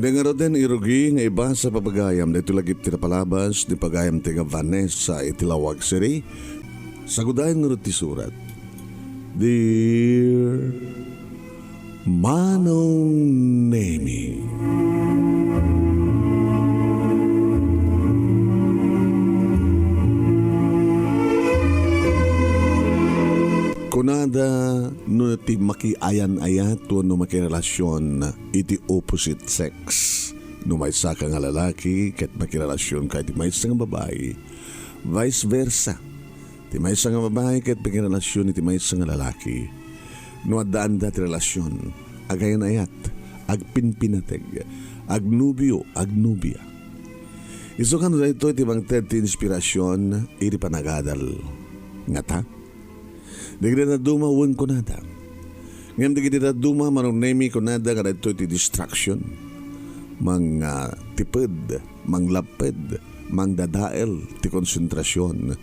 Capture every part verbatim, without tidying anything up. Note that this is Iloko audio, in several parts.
Ngaruden, irugi nga ibasa papagayam daytoy lagip ti napalabas ni pagayam ti nga Vanessa iti Laoag City. Sagudayen ngarud ti surat. Dear Manong Nemi. Kunada no ti makiayan-ayat wenno makirelasyon iti opposite sex. No maysaka nga lalaki ket makirelasyonka iti maysa nga babai, vice versa. Ti maysa nga babai ket makirelasyonka iti maysa nga lalaki. No addaanda ti relasyon, agayan-ayat, agpinpinateg, agnobio, agnobia. Isu kano daytoy ti mangted ti inspirasyon iti panagadal. Ngata? Dagiti dadduma wen kunada. Ngem dagiti dadduma, Manong Nemi, kunada nga daytoy ti distraction. Mangtiped, manglapped, mangdadael ti konsentrasyon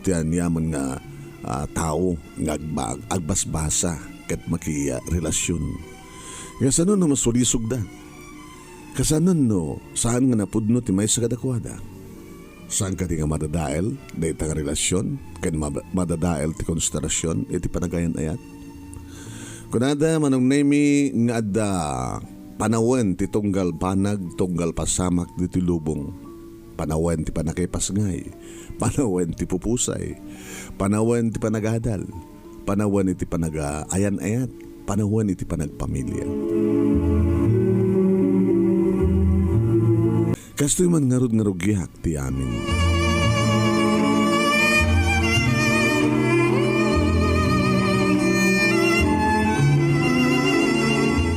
ti aniaman nga, ah, tao nga agba-, agbasbasa ket makirelasyon. Kasano no masulisogda? Kasano no saan nga napudno ti maysa kadakuada? Saan kadi nga madadael dayta nga relasyon ken ma-, madadael ti konsentrasyon iti panagayan-ayat? Kunada, Manong Nemi, nga adda panawen ti tunggal banag, tunggal pasamak ditoy lubong. Panawen ti pannakipasngay, panawen ti pupusay, panawen ti panagadal, panawen iti panagaayan-ayat, panawen iti panagpamilia. Kastoy man ngarud nga rugiak ti amin.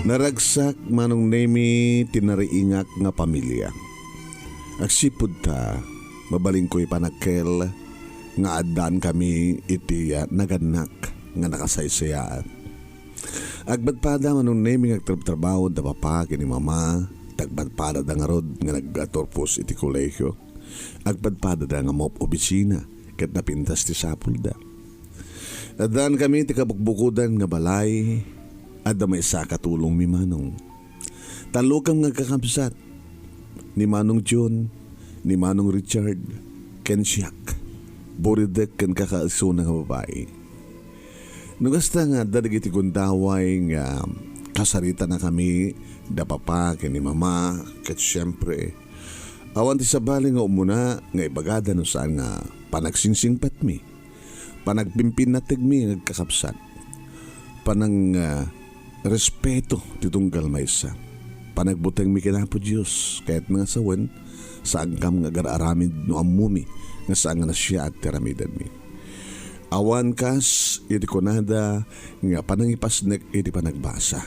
Naragsak, Manong Nemi, ti nariingak nga pamilia. Agsipud ta, mabalinko ipanakkel nga addaan kami iti, ah, nagannak nga nakasaysayaat. Agpadpada, Manong Nemi, nga agtrabtrabaho da papa ken ni mama, ta agpadpadada ngarud nga nagturpos iti kolehio. Agpadpadada nga maob-obisina ket napintas ti sapulda. Addaan kami ti kabukbukodan nga balay, adda maysa a katulongmi, Manong. Tallokem nga agkakabsat, ni Manong John, ni Manong Richard, ken siak. Buridek ken kakaisuna nga babai. No kasta nga adda dagiti gundaway nga kasaritanakami da papa ken ni mama, ket siempre, awan ti sabali nga umuna nga ibagada no saan nga panagsingsingpetmi, panagpimpinategmi nga agkakabsat, panang, ah, respeto ti tunggal maysa, panagbutengmi ken Apo Dios, kayatna nga sawen, saankam nga agar-aramid no ammomi nga saan nga nasayaat ti aramidenmi. Awan kas iti kunada nga panangipasnek iti panagbasa.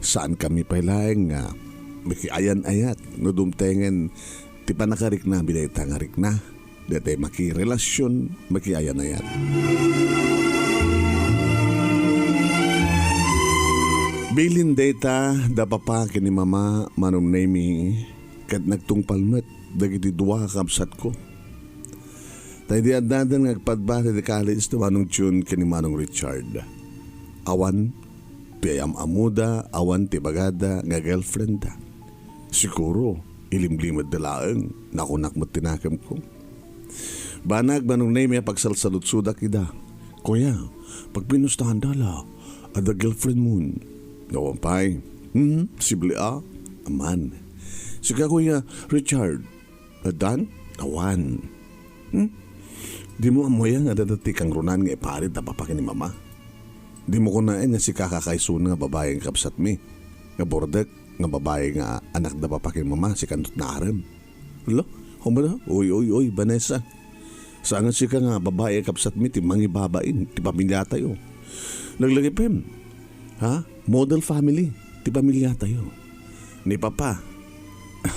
Saankami pay laeng nga makiayan-ayat no dumtengen ti pannakariknami dayta nga rikna. Daytay makirelasyon, makiayan-ayat. Bilin dayta da papa ken ni mama, Manong Nemi, ket nagtungpal met dagiti dua a kabsatko. Ta idi addadan nga agpadbasa iti college ti Manong June ken ni Manong Richard, awan ti ayam-ammoda, awan ti ibagada nga girlfriendda. Siguro, ilimlimedda laeng, nakunak met ti nakemko. Banag, Manong Nemi, a pagsalsaludsodak ida. Kuya, pagpinustaanda la, adda girlfriendmon. Awan pay. Hmm, sibli a? Aman. Sika, Kuya Richard, addan? Awan. Hmm? Dimo ammoya nga adda ti kangrunaan nga iparit da papa ken ni mama? Dimo kunaen nga sika kakaisuna nga babai nga kabsatmi, nga burdek, nga babai nga anak da papa ken mama, sikanto ti naarem. Hala, kumada, oy, oy, oy, Vanessa. Saan nga sika nga babai a kabsatmi ti mangibabain ti pamiliatayo. Laglagipem, ha? Model family ti pamiliatayo. Ni papa,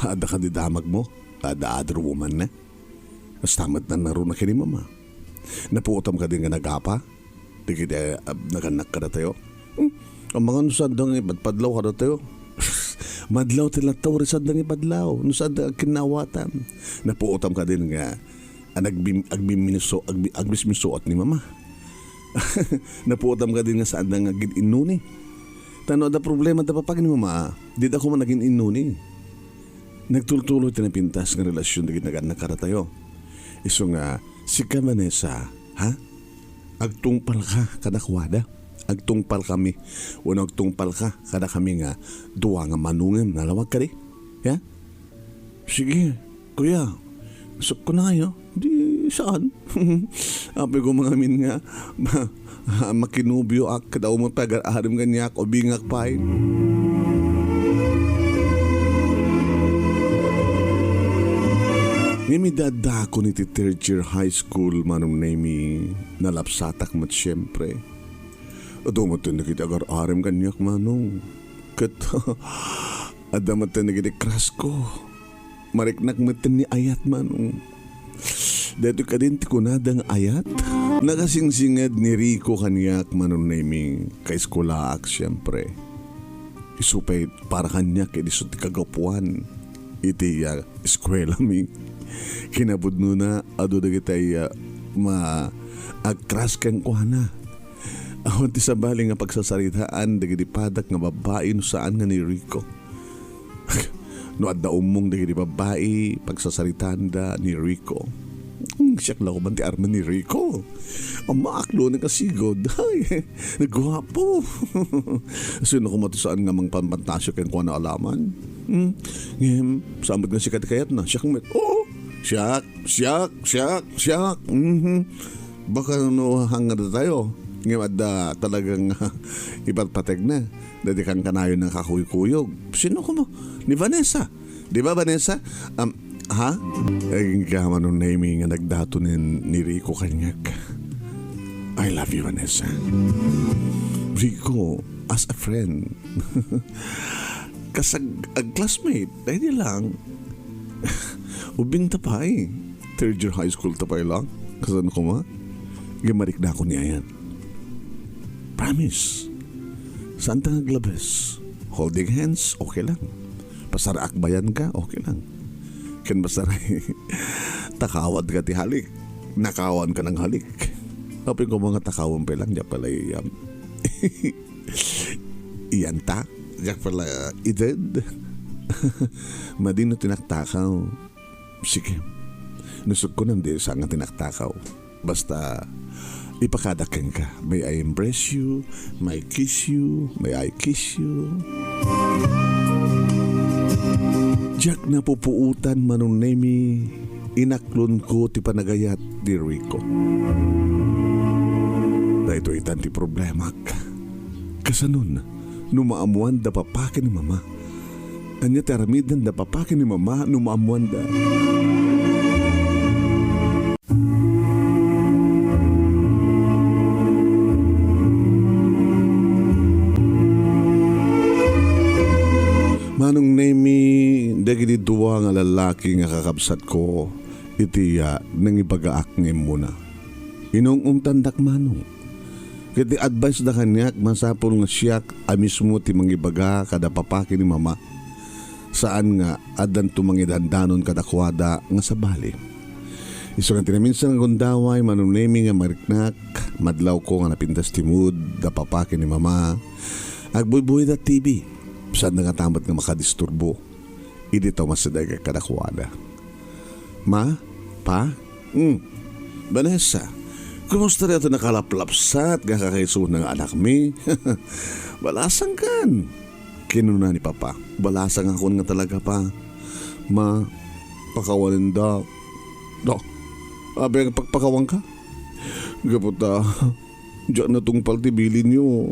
adda kadi damagmo, adda other woman na. Kasta met nangngaruna ken ni mama. Napuotam kadi nga nagapa? Dagiti, ah, nagannak kadatayo? Hmm, amangan no saanda nga ipadpadlaw kadatayo? Madlaw ti lattaw, uri saanda nga ipadlaw, no saanda nga agkinnaawatan. Napuotam kadin nga, ah, nagbim-, agbimmiso-, agbi-, agmismisoat ni mama. Napuotam kadin nga saanda nga agin-innuni. Ta no adda problema da papa ken ni mama, dida koma agin-innuni. Nagtultuloy ti napintas nga relasyon dagiti nagan-annaka kadatayo. Isu nga, sika, Vanessa, ha? Agtungpalka kadakuada? Agtungpalkami? Wenno agtungpalka kadakami nga dua nga manongem? Nalawag kadi? Ya? Sige, kuya. Sukkunayo. Di saan? Apay ko mangamin nga ma-, makinubioak, kada umot pay agar-arem kaniak, ubingak pay. Ngem idi addakon iti third year high school, Manong Nemy, nalapsatak met siempre. Adu met dagiti agar-arem kaniak, Manong. Ket adda met dagiti crush ko. Mariknak met ni ayat, Manong. Daytoy kadin ti kunada nga ayat. Nakasingsinged ni Rico kaniak, Manong Nemy, kaeskulaak, siempre. Isu pay para kaniak idi isu ti kagapuan iti, ah, eskuelami. Kinapudnona, adu dagiti, ah, ma-, agcrush kenkuana. Awan ti sabali nga pagsasaritaan dagiti padak nga babbai no saan nga ni Rico. No adda ummong dagiti babbai, pagsasaritaanda ni Rico. Hmm, siak la man ti armen ni Rico. Ammaak, Loni, kasigud. Ay, naguapo. Sino koma ti saan nga mangpanpantasio kenkuana alaman? Hmm? Ngem, saan met nga sika ti kayatna? Siak met. Oo. Siak, siak, siak, siak. Mhm. Baka no hangngada tayo. Ngem adda talagang ipatpategna. Daydi kankanayon nga kakuykuyog. Sino koma? Ni Vanessa. Di ba, Vanessa? Um, ha? Agingga, Manong Nemy, nga nagdaton ni Rico kaniak. I love you, Vanessa. Rico, as a friend. Kas ag-, ag-classmate, daydi lang. Ubing ta pay. Third year high school ta pay lang. Kasano koma? Ngem mariknakon ni ayan. Promise. Saanta nga aglabes. Holding hands, okay lang. Basta akbayan ka, okay lang. Ken basta takawan ka ti halik. Nakawan ka ng halik. Apay ko mga takawan pa lang, diak pala iyam. Iyan ta, diak pala ided. Madino ti naktakaw. Sige. Nusot ko nang di saan nga ti naktakaw. Basta, ipakada kenka. May I embrace you? May I kiss you? May I kiss you? Diak napupuotan, Manong Nemy, inaklon ko ti panagayat ni Rico. Daytoy itan ti problemak. Kasanon, no maammuanda papa ken ni mama? Ania ti aramidenda papa ken ni mama no maammuanda? Manong Nemy, dagiti dua nga lalaki nga kakabsatko, iti, ah, nangibagaak nga immuna. Inung-ungtandak, Manong. Ket ti advice da kaniak, masapul nga siak a mismo ti mangibaga kada papa ken ni mama. Saan nga addanto mangidandanon kadakuada nga sabali. Isu nga ti naminsan nga gundaway, Manong Nemy, nga mariknak, madlawko nga napintas ti mood da papa ken ni mama. Agbuybuy da T V. Saan da nga tamet nga makadisturbo. Idi taw masideg kadakuada. Ma? Pa? Hmm. Vanessa, kumusta daytoy nakalaplapsat nga kakaisuna nga anakmi? Balasangkan, kinuna ni Papa. Balasangakon nga talaga, Pa. Ma, pakawanendak. Da, apay nga pagpakawanka? Gapu ta, diak natungpal ti bilinyo.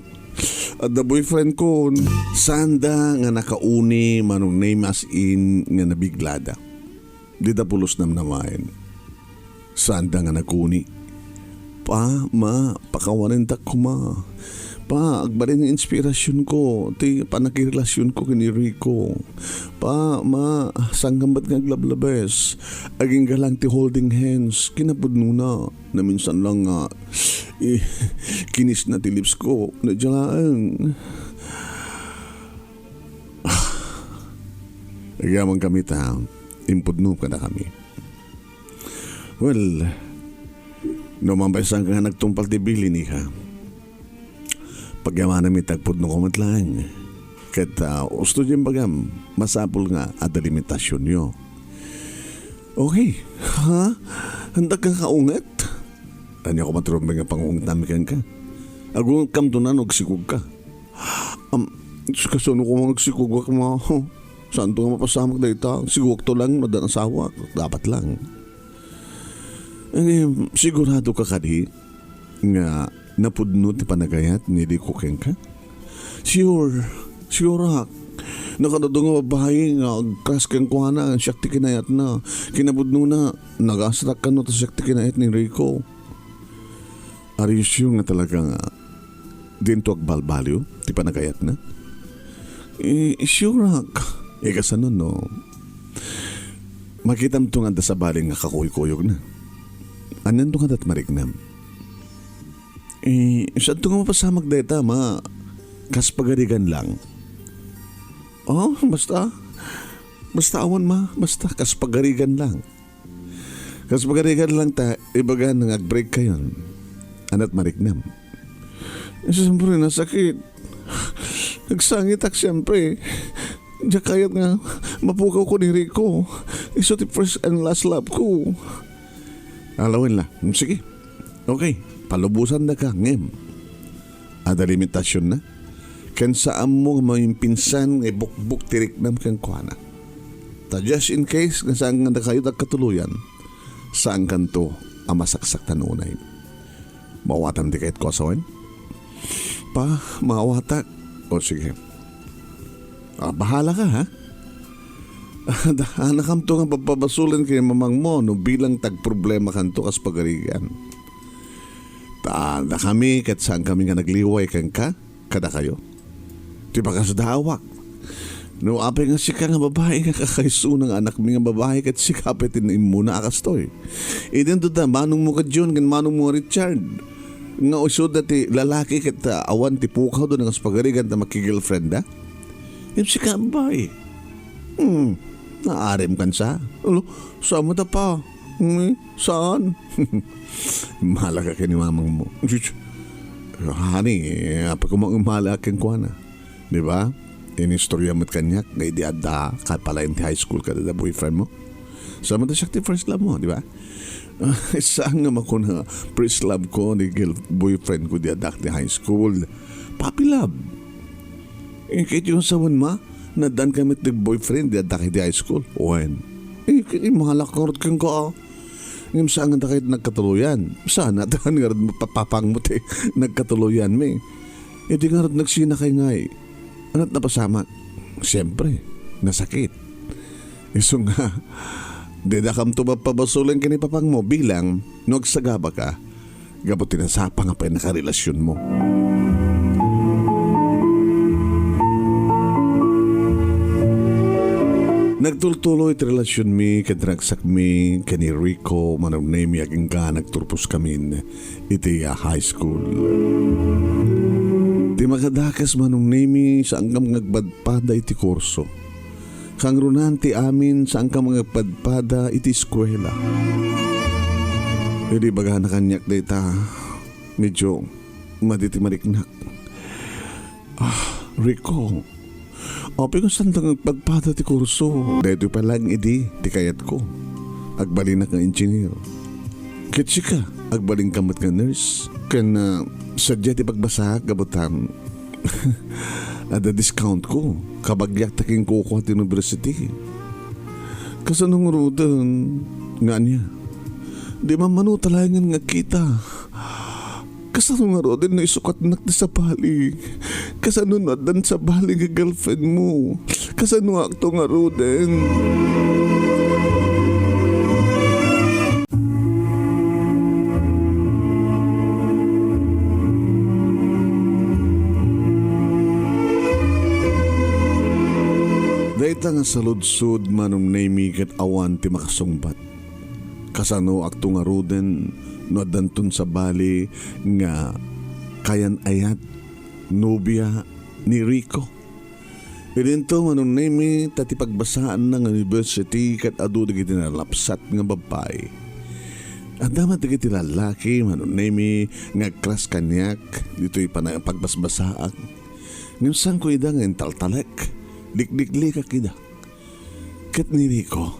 Adda boyfriend kon. Sanda nga nakauni, Manong Nemy, as in nga nabiglada. Dida pulos namnamaen. Sanda nga naguni. Pa, Ma, pakawanendak koma. Pa, agbalin nga inspirasyonko ti pannakirelasyonko ken ni Rico. Pa, Ma, sanggamet nga aglablabes. Agingga lang ti holding hands. Kinapudnona. Naminsan lang nga, eh, kinisna ti lips ko. Nadya laeng. Agyamankami ta, impudno kadakami. Well, no mabaysan ka nga nagtungpal ti bilin, ika, pagyamananmi ta agpudnoko met laeng. Ket, ah, usto diay imbagam, masapul nga adda limitasionyo. Okay. Ha? Haanka kaunget? Ania koma ti rumbeng nga pangungetami kenka? Agungetkamto no agsikogka. Am, kasano koma agsikogak, ma? Saanto nga mapasamak dayta? Agsikogakto lang no addan asawak. Dapat lang. Eh, siguradoka kadi nga napudno ti panagayat ni Rico kenka? Sure. Sure ak. Nakadua nga babai nga agcrush kenkuana, siak ti kinayatna. Kinapudnona, nagasatak kano ta siak ti kinayat ni Rico. Are you sure nga talaga nga dinto agbalbaliw ti panagayatna? Eh, sure ak. Eh, kasano no makitamto nga adda sabali nga kakuykuyogna? Anianto nga adda ti mariknam? Eh, saanto nga mapasamak dayta, ma? Kas pagarigan lang. Oh, basta. Basta awan, ma. Basta kas pagarigan lang. Kas pagarigan lang ta, ibaga nga ag-break kayon. Aniat mariknam? Siyempre, nasakit. Nagsangitak, siyempre. Diak kayat nga mapukawko ni Rico. Isu ti first and last love ko. Ala wen la. Hmm, sige. Okay. Palubosandaka, ngem adda limitasionna. Ken saanmo nga maimpinsan nga ibukbok ti riknam kenkuana. Ta just in case nga saan nga dakayo agkatuloyan, saankanto a masaksaktan unay. Maawatam ti kayatko a sawen? Pa, maawatak. O sige. Ah, bahala ka, ha? Anakamto nga papabasolen ken mamangmo no bilang ti agproblemakanto kas pagarigan. Ta, dakami ket saankami nga nagliway kenka, kadakayo. Ti bakas da awak. No apay nga sika nga babai nga kakaisuna nga anakmi nga babai ket sika pay ti naimmuna a kastoy. Idinto da manongmo ket John ken manongmo a Richard. Nga isuda ti lalaki ket, ah, awan ti pukawda no kas pagarigan ta makigirlfriend da. Ngem sika babai. Hmm, naarim kan sa. Alo, sama ta pa. Hmm, saan? Immala ka ken ni mamangmo. Sus. Honey, apay koma nga immala kenkuana? Di ba? Inistorya met kaniak nga idi adda ka palayen ti high school kada da boyfriend mo. Sama ta siak ti first love mo, di ba? Saan nga makuna nga first love ko ni girl boyfriend ko di adda ti high school. Puppy love. Eh, ket yung sawen ma, naddan kami ti boyfriend di adda ti high school. Wen. Eh, ket immala ka ngarud kenka, ah. Ngem saan nga dakay nagkatuloyan. Sana, ta ngarud mapapapang mo ti nagkatuloyan mi. Idi ngarud nagsinakay ngay. Aniat napasamak? Siyempre, nasakit. Isu nga, didakamto mapabasolen ken ni papangmo bilang no agsagaba ka gapu ti nasapa nga pay nakarelasionmo. Nagtultuloy ti relasionmi ken ragsakmi ken ni Rico, Manong Nemi, agingga nagturposkamin iti, ah, high school. Ti makadakes, Manong Nemi, saankam nga agpadpada iti kurso. Kangrunaan ti amin, saankam nga agpadpada iti eskuela. Idi ibagana kaniak dayta, medyo madi ti mariknak. Ah, Rico, apay nga saandak nga agpadpada ti kurso? Daytoy pay laeng idi ti kayatko. Agbalinak nga engineer. Ket sika, agbalinka met nga nurse. Ken, ah, sadia ti pagbasaak gapu ta adda discount ko. Kabagiak ta kinkukua ti university. Kasano ngaruden nga ania? Di mamano ta laengen nga kita. Kasano ngaruden no isukatnak ti sabali? Kasano no addan sabali nga girlfriend mo? Kasano akto ngaruden? Dayta nga saludsod, Manong Nemi, ket awan ti makasungbat. Kasano akto ngaruden no addanton sabali nga kayan-ayat, nobia ni Rico? Idinto, Manong Nemi, ta ti pagbasaanna nga university ket adu dagiti nalapsat nga babbai. Adda met dagiti lallaki, Manong Nemi, nga agkras kaniak ditoy pana-, pagbasbasaak. Ngem saanko ida nga intaltalek. Likliklikak ida. Ket ni Rico,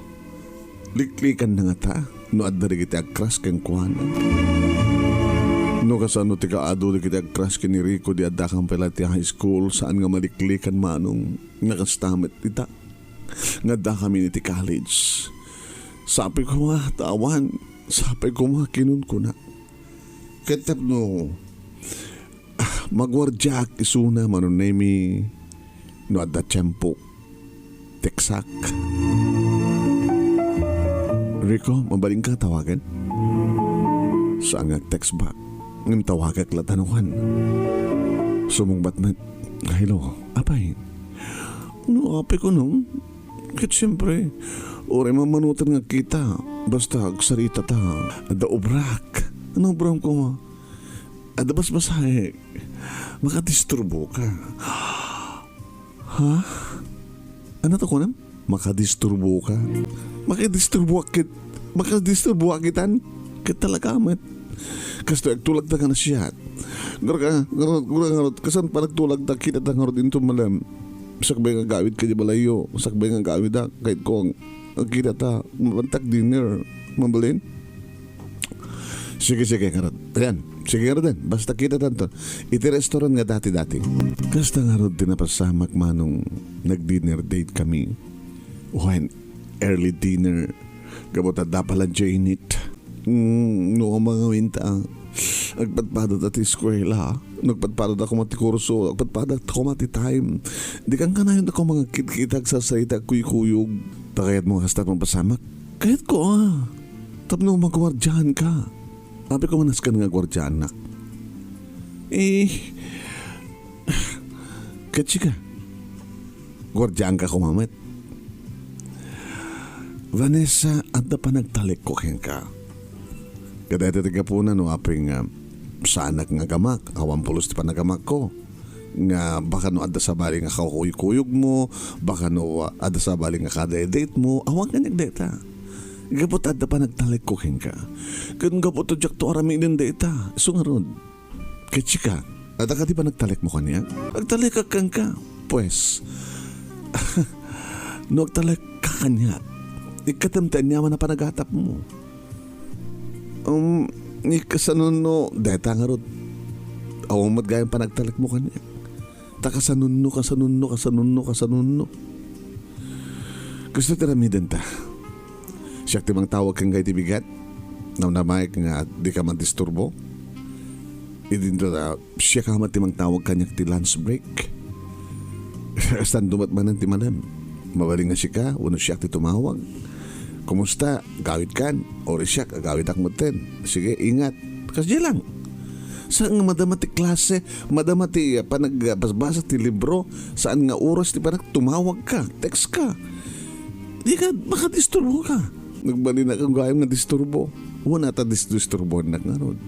liklikanna ngata no adda dagiti agkras kenkuana. No kasano ti kaadu dagiti agkras ken ni Rico di addakam pay la iti high school, saan nga maliklikan manong nga kasta met ita nga addakami iti college. Sapay koma ta awan, sapay koma kinunkuna. Ket tapno, ah, maguardiaak isuna, Manong Nemi, no adda tiempo, teksak. Rico, mabalinka tawagen? Saan nga text back. Ngem tawagak la ta nuan. Sumungbat met. Hello, apay? No, apay ko, no? Ket siyempre, uray mammanutan nga kita, basta agsarita ta, adda obrak. Ano obram ko? Adda basbasaek. Makadisturbo ka. Ha? Ano to kunam? Makadisturbo ka. Makadisturbo ket, makadisturbo kitan. Ket talaga met. Kastoy agtulag ta nga nasiyat. Ngarud, ngarud, ngarud, ngarud, kasan panagtulag ta, kita ta ngarud inton malem. Sakbay nga agawid ka di balayyo, sakbay nga agawid a, kayat ko nga agkita ta, mabantag dinner, mabalin? Sige, sige, ngarud. Ayan, sige ngarud din. Basta kita tanto. Iti restaurant nga dati-dati. Kasta ngarud ti napasamak manong nag-dinner date kami. Wen, early dinner. Gapu ta adda pay la diay init. Mm, no, mangawin ta. Agpadpada ta ti eskuela. Nagpadpada ta koma ti kurso. Agpadpada ta koma ti time. Di kan kanayon ta koma nga kitkita, agsasarita, agkuykuyog. Ta kayat mo nga kasta mapasamak? Kayat ko, ah. Tapno maguardian ka. Apay ko man nasken nga guardianak. Eh, ket sika? Guardian ka koma met. Vanessa, adda panagtalekko kenka. Kadayta ti gapuna no apay nga saanak nga agamak, awan pulos ti panagamakko. Nga baka no adda sabali nga kakuykuyogmo, baka no, ah, adda sabali nga kadedetemo, awan kaniak dayta. Gapu ta adda panagtalekko kenka. Ken gapu ta diakto aramiden dayta. Isu ngarud. Ket sika, adda kadi panagtalekmo kaniak? Agtalekak kenka. Pues, no agtalekka kaniak, ikkatem ti aniaman a panagatapmo. Um, ni kasanonno, dayta ngarud, awan met gayam panagtalekmo kaniak. Ta kasanonno, kasanonno, kasanonno, kasanonno. Kastoy ti aramidenta. Siak ti mangtawag kenka iti bigat. Namnamaek nga dika madisturbo. Idinto ta, siak met ti mangtawag kaniak ti lunch break. Kasta met manen ti malem. Mabalin nga sika, wenno siak ti tumawag. Kumusta? Agawidkan? Uray siak, agawidak metten. Sige, ingat. Kasdiay lang. Saan nga madama ti klase, madama ti, ah, panagbasbasa ti libro, saan nga oras ti panagtumawag ka, text ka. Di ka makadisturbo ka. Nagbalinak gayam nga disturbo. Wen, ta dis-, disturboennak ngarud.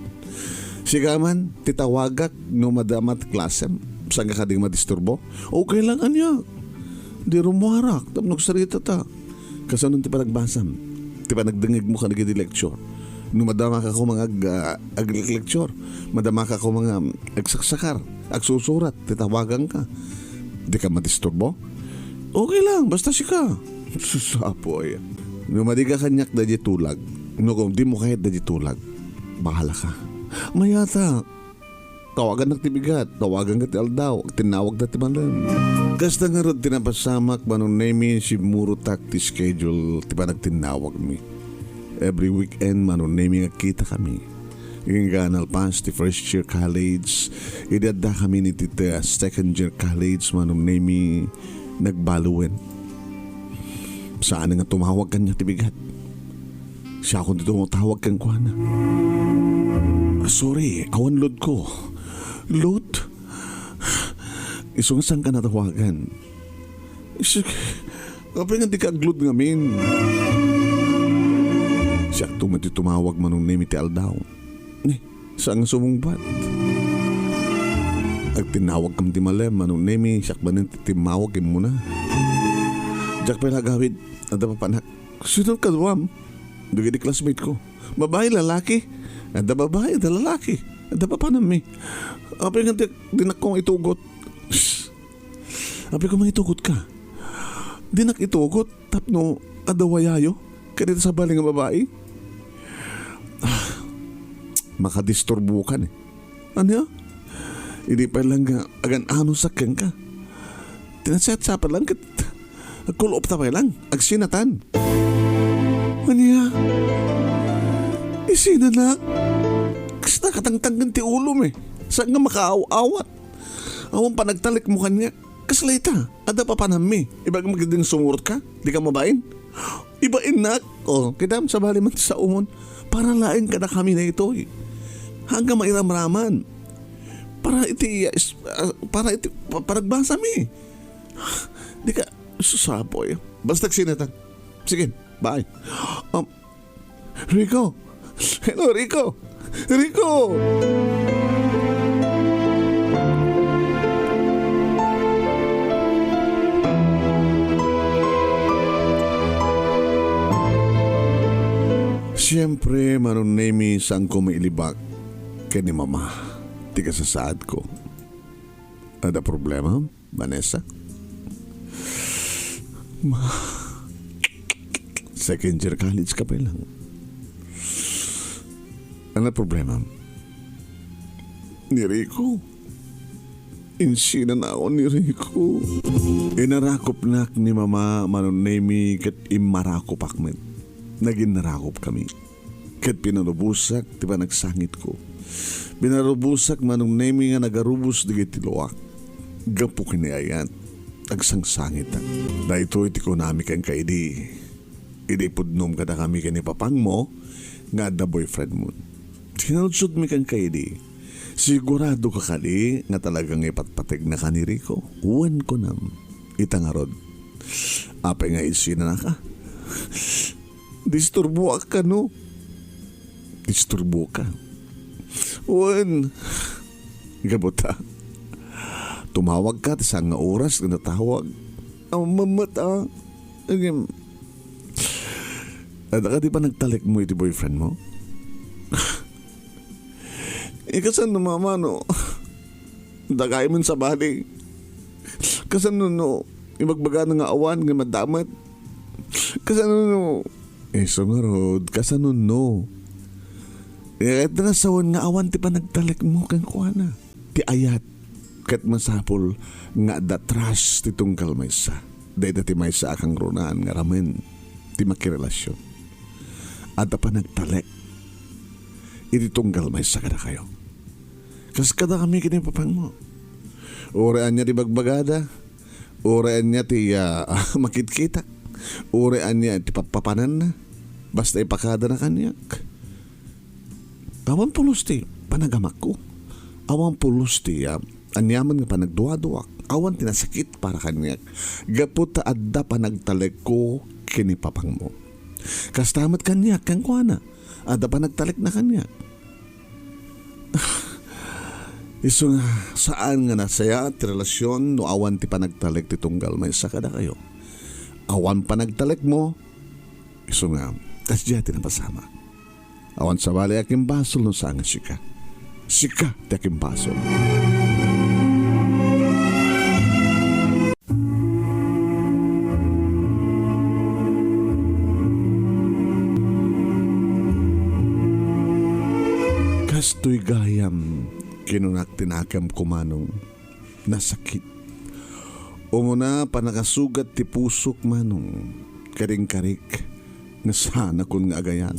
Sika man, ti tawagak no madama ti klasem, saan ka kadi madisturbo? Okay lang, ania. Di rumuarak, tapno agsarita ta. Kasano ti panagbasam? Ti panagdengngegmo kadagiti lecture? No madamaka koma nga ag-, ah, aglecture, madamaka koma nga agsaksakar, agsusurat, ti tawaganka. Dika madisturbo? Okay lang, basta sika. Sus, Apo, ay. No madika kaniak daydiay tulag, no, kung dimo kayat daydiay tulag, bahala ka. Mayata, tawagannak ti bigat, tawaganka ti aldaw, agtinnawagta ti manen. Kasta ngarud ti napasamak, Manong Nemi, simmurotak ti schedule ti panagtinnawagmi. Every weekend, Manong Nemi, agkitakami. Agingga nalpas ti first year college, idi addakami iti, ti second year college, Manong Nemi, nagbaluen. Saan nga tumawag kaniak ti bigat. Siakon ti tumatawag kenkuana. Ah, sorry, awan load ko. Load? Isu nga saan ka natawagan? Sige, apay nga dika agload ngamin? Siak met ti tumawag, Manong Nemi, ti aldaw. Ni, saan nga sumungbat? Agtinnawagkami ti malem, Manong Nemi, siak manen ti timmawag kenkuana. Diak pay la agawid, adda papanak. Sino kaduam? Dagiti classmate ko. Babai, lalaki? Adda babai, adda lalaki. Adda papanammi. Apay nga di, dinak koma itugot? Shh! Apay ko mangitugot ka? Dinak itugot tapno adda wayayo kadita sabali nga babai. Ah, makadisturbo ka ni. Ania? Idi pay lang nga agan-anusak kenka. Tinasiat-siat pay lang ket agkulop ta pay lang. Agsinatan. Ania? Isinanak? Kasta katangtanggan ti ulom eh. Saan nga makaaw-awat? Awan panagtalekmo kaniak. Kasla ita, adda papanammi. Ibagam ketdin sumurot ka? Di ka mabain? Ibainnak. O, kitam, sabali man ti saomon. Para laeng kadakami daytoy. Haan nga mairamraman. Para iti, ah, para iti pa-, panagbasami. Di ka, susapoy. Basta agsinatan. Sige, bye. Um, Rico! Hello, Rico! Rico! Siempre, Manong Nemi, saanko mailibak ken ni Mama ti kasasaadko. Adda problema? Vanessa? Ma, second year college ka pa lang. Ano problema? Ni Rico. Insinanakon ni Rico. Inarakopnak ni Mama, Manong Nemi, ket immarakop akmet. Nagin narakop kami. Ket pinarubosak ti panagsangitko. Pinarubosak, Manong Nemi, nga nagarubos dagiti luak. Gapu ken ni Ayat, agsangsangitak. Daytoy ti kunami kenka idi, idi ipudnom kadakami ken ni papangmo nga adda boyfriendmo. Sinaludsodmi kenka idi, sigurado ka kadi nga talaga nga ipatpategnaka ni Rico? Wen, kunam. Ita ngarud, apay nga insinanaka? Disturboak kano? Disturboka? Wen, gapu ta tumawagka ti saan nga oras nga natawag. Ammammet a. Agim. Adda kadi panagtalekmo iti boyfriendmo? Ikasano, Mama, no? Dagaymen sabali. Kasano no ibagbagana nga awan nga maddamet? Kasano no? Isu ngarud, kasano no? Ket nga sawen nga awan ti panagtalekmo kenkuana. Ti Ayat ket masapul nga adda trust ti tunggal maysa. Dayta ti maysa a kangrunaan nga ramen ti makirelasyon. Adda panagtalek iti tunggal maysa kadakayo. Kas kadakami ken ni papangmo. Uray ania ti bagbagada, uray ania ti, ah, makitkitak, uray ania ti pappapananna, basta ipakadana kaniak. Awan pulos ti panagamakko. Awan pulos ti, ah, aniaman nga panagduaduak. Awan ti nasakit para kaniak. Gapu ta adda panagtalekko ken ni papangmo. Kasta met kaniak kenkuana. Adda panagtalekna kaniak. Isu nga, saan nga nasayaat ti relasyon no awan ti panagtalek ti tunggal maysa kadakayo. Awan panagtalekmo, isu nga, kasdiay ti napasamak. Awan sabali a kimbasol no saan nga sika. Sika ti akimbasol. Kastoy gayam, kinunak ti nakemko, Manong. Nasakit. Umuna, panakasugat ti pusok, Manong. Karingkarik. Nga saanakon nga agayat.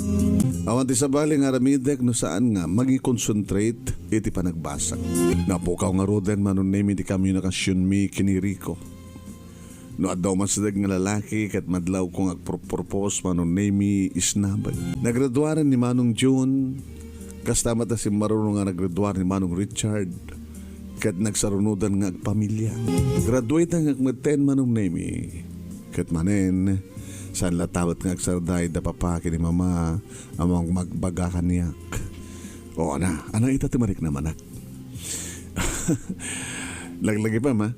Awan ti sabali nga aramidek no saan nga mangi-concentrate iti panagbasag. Napukaw ngaruden, Manong Nemi, ti komunikasionmi ken ni Rico. No adda umasideg nga lalaki ket madlawko nga agpropropose, Manong Nemi, isnabek. Naggraduaren ni Manong June, kasta met a simmaruno nga naggraduar ni Manong Richard. Ket nagsarunodan nga agpamilia. Graduate nga metten, Manong Nemi. Ket manen, saan latta met nga agsardeng da papa ken ni mama a mangmagbaga kaniak. O, ana, ana ita ti mariknam, anak. Laglagipem, a.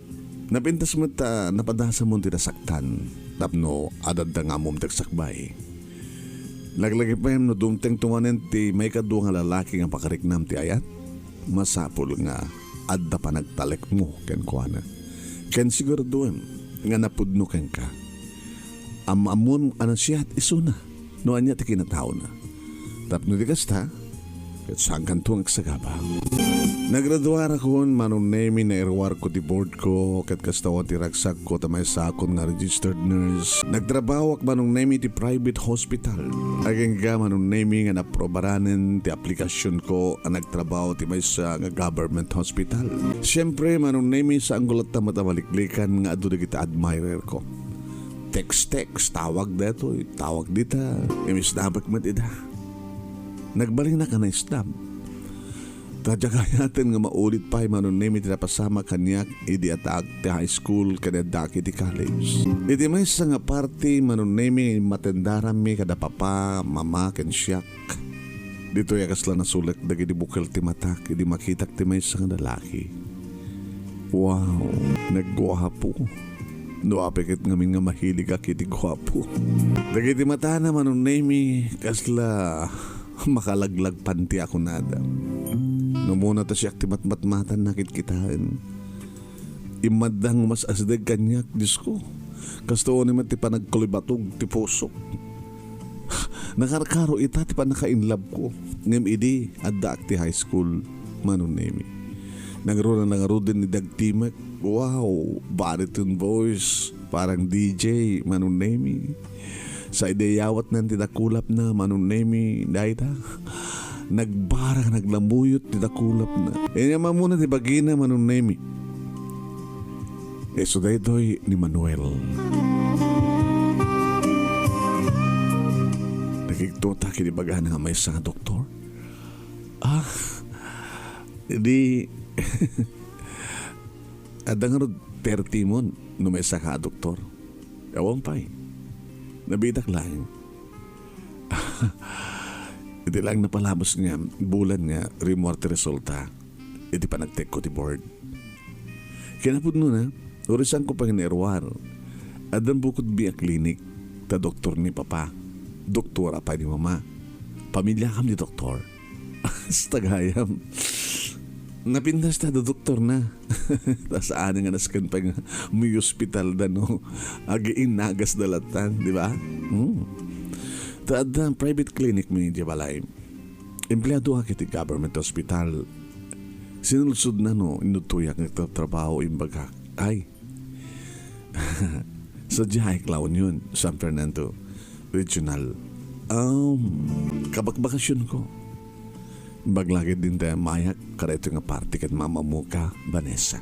Napintas met ta napadasamon ti nasaktan tapno adda nga ammom ti agsakbay. Laglagipem no dumtengto manen ti maikadua nga lalaki nga pakariknam ti ayat. Masapul nga adda panagtalekmo kenkuana. Ken siguraduem nga napudno kenka. Am-ammom a nasayaat isuna no ania ti kinataona. Tapno di kasta, ket saankanto nga agsagaba. Nagraduarakon, Manong Nemi, nairuarko ti board ko, ket kasta ti ragsakko ta maysakon nga registered nurse. Nagtrabahoak, Manong Nemi, ti private hospital. Agingga, Manong Nemi, nga naprobaranen ti aplikasionko a nagtrabaho ti maysa nga government hospital. Siempre, Manong Nemi, saanko latta met a maliklikan nga adu dagiti admirer ko. Text-text, tawag daytoy, tawag dita, imisnabek met ida. Nagbalinnak a naisnab. Ta diak ayaten nga maulit pay, Manong Nemi, ti napasamak kaniak idi addaak ti high school ken addaak iti college. Iti maysa nga party, Manong Nemi, nga immatendaranmi kada papa, mama, ken siak. Ditoy a kasla nasulek dagiti bukel ti matak idi makitak ti maysa nga lalaki. Wow, nagguapo. No apay ket ngamin nga mahiligak iti guapo. Dagiti matana, Manong Nemi, kasla makalaglag panti a kunada. Numuna ta siak ti matmatmatanna kitkitaen. Immaddang mas asdeg kaniak, Diosko. Kastoy ni met ti panagkulibatog ti pusok. Nakarkaro ita ti pannaka-inlove ko. Ngem idi addaak ti high school, Manong Nemi. Nangruna nangruden ni dagtimek. Wow, baritone voice. Parang D J, Manong Nemi. Sa idi ayawatnan ti dakulapna, Manong Nemi, dayta. Nagbarang, naglamuyot ti dakulapna. Inyam ammona ti bagina, Manong Nemi. Isu daytoy ni Manuel. Nakigtotak iti bagana nga maysa nga doktor. Ah, di, adda ngarud thirty mon no maysaka a doktor. Awan pay. Nabitak laeng. Iti laeng napalabos nga bulan nga rimmuar ti resulta iti panagtekko ti board. Kinapudnona, urisanko pay nga nairuar. Addan bukodmi a klinik, ta doktor ni papa. Doktora pay ni mama. Pamiliakam ti doktor. Hasta gayam. Napintas ta doktor na. Ta saan nga nasken pay nga may hospital da no. Agiinnagas da latan, di ba? Hmm. Ta adda private clinic mi di balay. Empleadoak iti government hospital. Sinulsod na no, inudtoyak nga trabaho imbagak. Ay, Sadiay, La Union, San Fernando Regional. Um, kabakbakasionko. Baglagid din tayo mayak, karayto nga party ket mamamuka, Vanessa.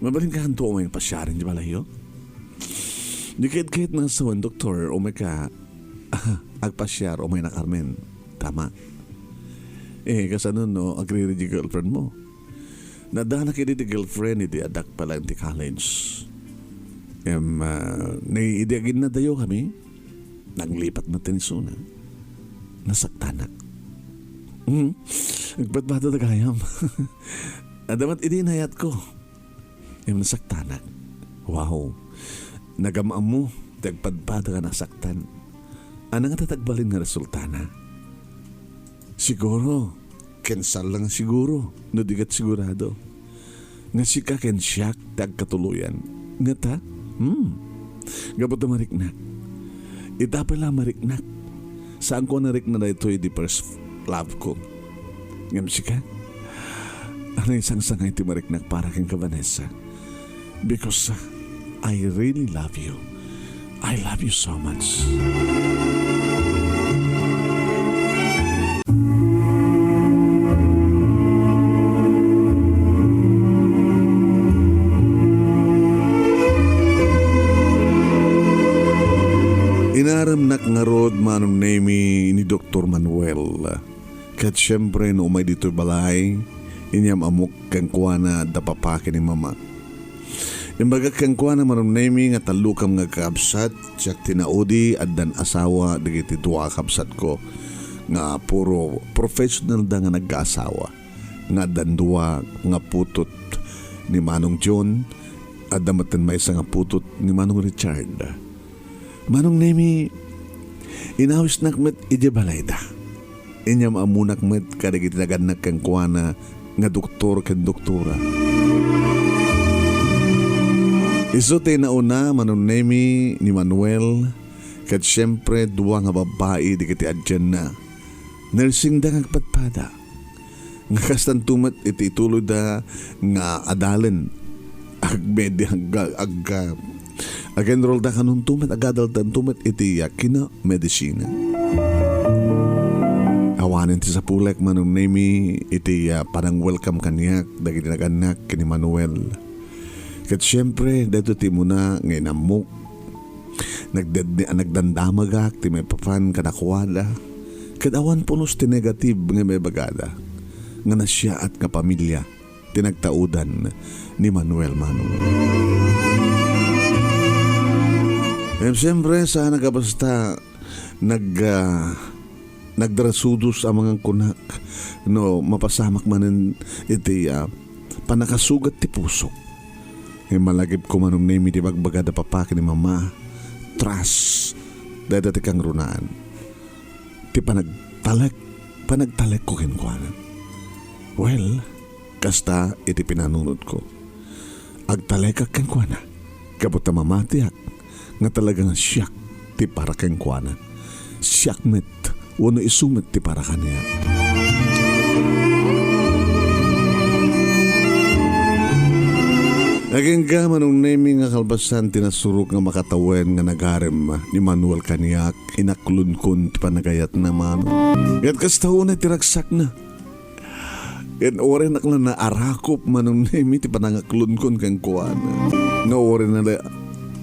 Mabalin ka hanto umay pasiarin di balayo? Di kahit-kahit nga sawan, doktor, umay ka, agpasiar, umay na Carmen. Tama. Eh, kasano no, agriri di girlfriend mo? Nadanak idi ti girlfriend idi addak pa lang ti college. Em, ah, ni idi aginnadayo kami, naglipat met ti isuna. Nasaktanak. Hmm. Nagpadpada ta gayam. Adamat idi inayat ko. Em, nasaktanak. Wow. Nagam-ammo, ti agpadpada nga nasaktan. Ania nga tatagbalin nga resultana? Siguro, ken saan lang siguro, no di ket sigurado. Nga sika ken siak ti agkatuloyan. Ngata? Hmm. Gapu ta mariknak. Ita pay la mariknak. Saanko a narikna daytoy di first love ko. Ngem sika? Ania ti sangsangay ti mariknak para kenka, Vanessa? Because, uh, I really love you. I love you so much. Inaremnak ngarud, Manong Nemi, ni Doktor Manuel. Ket siempre, no umay ditoy balay, inyam-amok kenkuana da papa ken ni mama. Imbagak kenkuana, Manong Nemi, nga tallokam nga kakabsat, siak ti naudi, addan asawa dagiti dua a kabsatko nga puro professional da nga nagkaasawa, nga addan dua nga putot ni Manong John, adda metten maysa nga putot ni Manong Richard. Manong Nemi, inawisnak met idiay balayda. Inyam-ammonak met kadagiti nagannak kenkuana nga doktor ken doktora. Isu ti nauna, Manong Nemi, ni Manuel, ket siempre, dua nga babbai dagiti adianna. Nursing da nga agpadpada. Nga kastanto met iti ituloyda nga adalen. Agmedi-, ag-, ag-, ag-enrollda kanunto met, agadaldanto met iti, ah, kinamedisina. Awanen ti sapulek, Manong Nemi, iti, ah, panang-welcome kaniak dagiti nagannak ken ni Manuel. Ket siempre, daytoy ti umuna nga inammok. Nagded-, nagdandamagak ti maipapan kadakuada. Ket awan pulos ti negative nga maibagada nga nasiaat nga pamilia ti nagtaudan ni Manuel Manong. Ngem siempre, saan a basta nag-, ah, nagdarasudos a mangan kunak no mapasamak manen iti, ah, pannakasugat ti pusok. Ngem malagipko, Manong Nemi, ti bagbaga da papa ken ni mama, trust, dayta ti kangrunaan. Ti panagtalek, panagtalekko kenkuana. Well, kasta iti pinanunotko. Agtalekak kenkuana, gapu ta mamatiak nga talaga nga siak ti para kenkuana. Siak met, wenno isu met ti para kaniak. Agingga, Manong Nemi, nga kalpasan ti nasurok nga makatawen nga nagarem ni Manuel kaniak, inaklonkon ti panagayatna, Manong. Ket kasta unay ti ragsakna. Ket uray nak la naarakop, Manong Nemi, ti panangaklonkon kenkuana. Nga uray na la,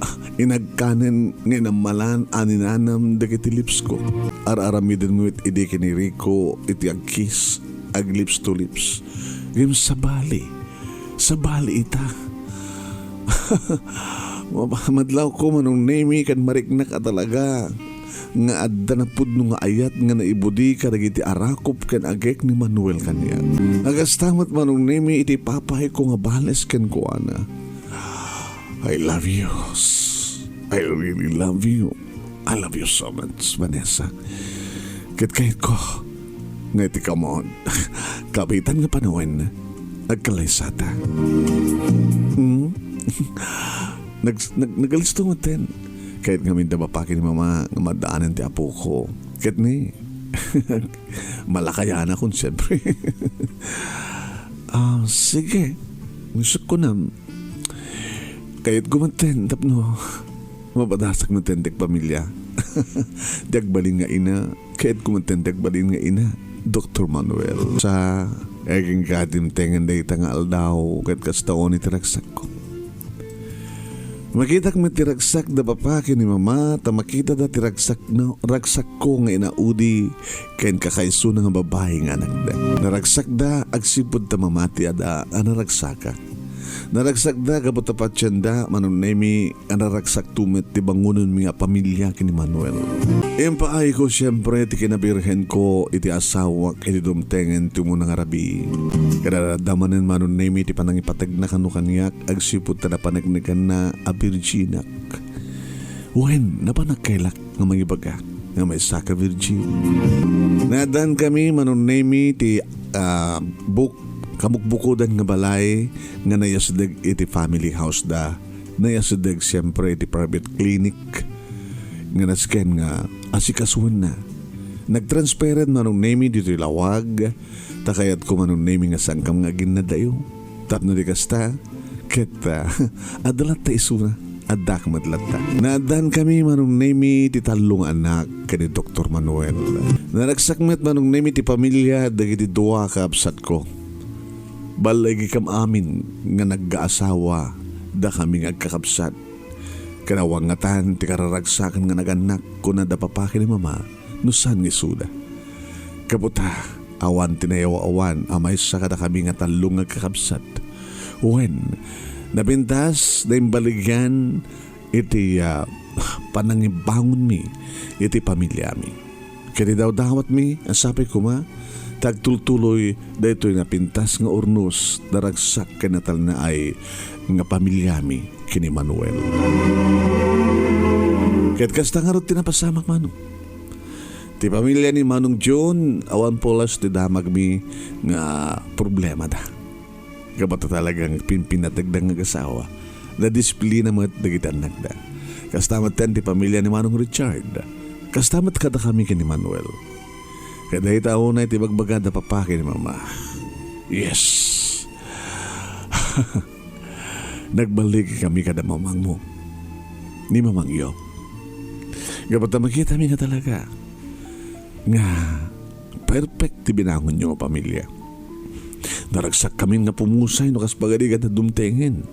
ah, inagkanen nga inammalan a ninanam dagiti lipsko. Ar-aramiden met idi ken ni Rico iti agkiss, ag-lips to lips. Ngem sabali, sabali ita. Mapa-, madlawko, Manong Nemi, ken mariknak a talaga nga adda napudno nga ayat nga naibudi kadagiti arakop ken agek ni Manuel kaniak. Agasta met, Manong Nemi, iti ipapayko nga bales kenkuana. I love you. I really love you. I love you so much, Vanessa. Ket kayatko nga iti kamon, kabitan nga panawen, agkalaysata. Hmm? Nag-, nag-, nagalisto metten. Kayat ngamin da bapa ken ni mama nga maddaanen ti apoko. Ket ni, malakayanakon, siyempre. Ah, sige. Isut ko na. Kayatko metten tapno mapadasak metten ti agpamilia. Ti agbalin nga ina, kayatko metten ti agbalin nga ina, Doktor Manuel. Sa, agingga dimtengen dayta nga aldaw, ket kasta unay ti ragsakko. Makitak met ti ragsak da papa ken ni mama, ta makitada ti ragsak, no, ragsakko nga inaudi ken kakaisuna nga babbai nga anakda. Naragsakda agsipud ta mamatiada a naragsaka. Naragsakda gapu ta patienda, Manong Nemi, a naragsakto met ti bangonenmi a pamilia ken ni Manuel. Impaayko siempre ti kinabirhenko iti asawak iti dumtengen ti umuna nga rabii. Kadadadamanen, Manong Nemi, ti panangipategna kano kaniak agsipud ta napaneknekanna a birginak. Wen, napan agkaylak nga mangibaga nga maysaka virgin. Naaddankami, Manong Nemi, ti, ah, buk-, kabukbukodan nga balay nga naiyasideg iti family house da. Naiyasideg siempre iti private clinic nga nasken nga asikasuenna. Nagtransfered, Manong Nemi, ditoy lawag. Ta kayatko, Manong Nemi, nga saankam nga aginnadayo. Tapno di kasta, ket, ah, adda latta isuna, addak met latta. Naaddankami, Manong Nemi, ti tallo nga anak ken ni Doktor Manuel. Naragsak met, Manong Nemi, ti pamilia dagiti dua a kabsatko. Balligikam amin nga nagkaasawa dakami nga agkakabsat. Ket awan ngatan ti kararagsakan nga nagannak, kuna da papa ken ni mama, no saan nga isuda. Gapu ta, awan ti nayaw-awan a maysa kadakami nga tallo nga agkakabsat. Wen, napintas, naimbaligyan iti, ah, panangibangonmi iti pamiliami. Ket idawdawatmi a sapay koma, ta agtultuloy daytoy napintas nga urnos, naragsak ken natalnaay nga pamiliami ken ni Manuel. Ket kasta ngarud ti napasamak, Manong. Ti pamilia ni Manong John, awan pulos ti damagmi nga problemada. Gapu ta talagang pimpinategda nga agasawa. nadisiplina met dagiti annakda. Kasta met ti pamilia ni Manong Richard. Kasta met kadakami ken ni Manuel. Kadayta unay ti ibagbaga da papa ken ni mama. Yes. Nagballikami kada mamangmo. Ni mamangyo. Gapu ta makitami nga talaga nga perfect ti binangonyo nga pamilia. Naragsakkami nga pumusay no kas pagarigan a dumtengen.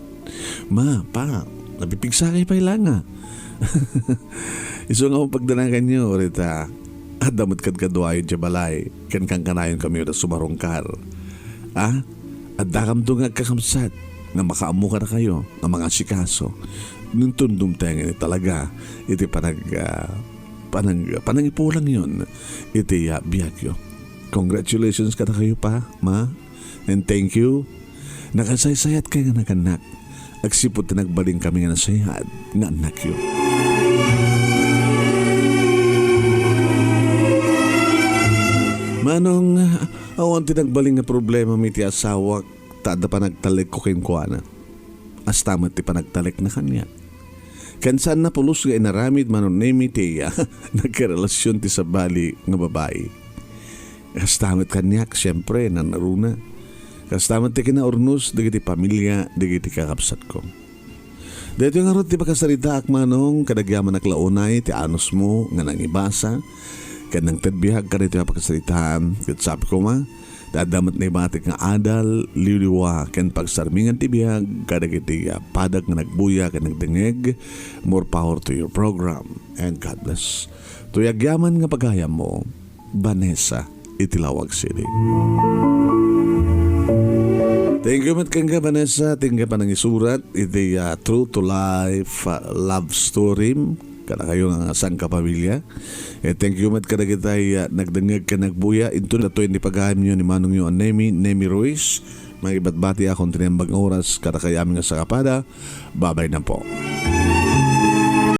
Ma, pa, napipigsakay pay la nga. Isu nga pagdanaganyo, rita, adda met kadkaduayo diay balay, ken kankanayonkami da sumarungkar. Ah, addakamto nga agkakabsat nga makaammo kadakayo nga mangasikaso. Inton dumtengen talaga iti panag-, ah, panang-, panangipulangyon iti, ah, biagyo. Congratulations kadakayo pa, ma, and thank you. Nakasaysayatkay nga nagannak. Agsipud ti nagbalinkami nga nasayaat nga annakyo. Manong, awan ti nagbalin nga problemami ti asawak, ta adda panagtalekko kenkuana. Asta met ti panagtalekna kaniak. Ken saanna pulos nga inaramid, Manong Nemi, ti, ah, nagkarelasion ti sabali nga babai. Kasta met kaniak, siempre, nanaruna. Kasta met ti kinaurnos dagiti pamilia dagiti kakabsatko. Daytoy ngarud ti pakasaritaak, Manong, kadagyamanak la unay ti anusmo nga nangibasa ken nangted biag kadaytoy a pakasaritaan. Ket sabi koma, ta adda met naibatik nga adal, liwliwa, ken pagsarmingan ti biag kadagiti, ah, padak nga nagbuya ken nagdengngeg. More power to your program, and God bless. Toy agyaman nga pagayammo, Vanessa, iti Laoag City. Thank you met kenka, Vanessa. Thank you panangisurat iti, ah, True to Life, ah, love story kadakayo nga sangkapamilia. Eh, thank you met kadagiti, ah, nagdengngeg ken nagbuya. Inton datoy ni pagayamyo ni Manongyo a Nemi, Nemi Ruiz. Mangibatbati a kon ti naimbag nga oras kadakayo amin nga sangkapada. Babay na po.